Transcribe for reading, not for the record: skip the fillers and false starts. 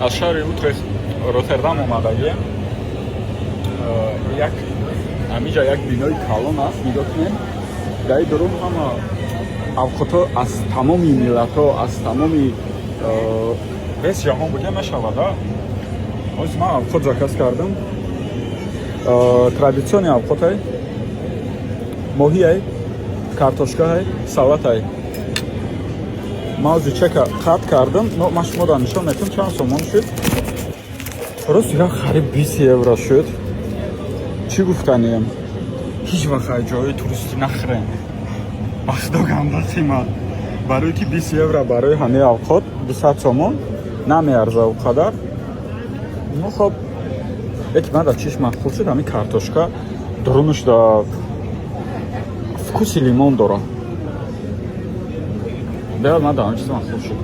Аз шаҳри Утрехт, Роттердам омадагием. Як ҳамиҷа як бинои калон аст, нигоҳ кунед. Дар дурун ҳама авқотҳо аз тамоми миллатҳо, аз тамоми весь ҷаҳон буга мешавад. Ҳозир ман авқот заказ кардам. Традиционный авқотай, моҳиай, картошкаҳай, салатай. Ман ҳозир чека қат кардам, но ман шуморо нишон метавам, чанд сомон шуд. Рост дигар қариб 20 евро шуд. Чӣ гуфтанием? Ҳеҷ вақт ай ҷои туристӣ нахӯрем, ба худо, ганда қимат. Барои ки 20 евро барои ҳамаи авқот, 200 сомон намеарза у қадар. Ну хоб, яке ман дар чиш мақбул шуд, ҳамин картошка дурунаш да вкуси лимон дорад. Беҳад ман дар ҳамин чиз мақбул шуд.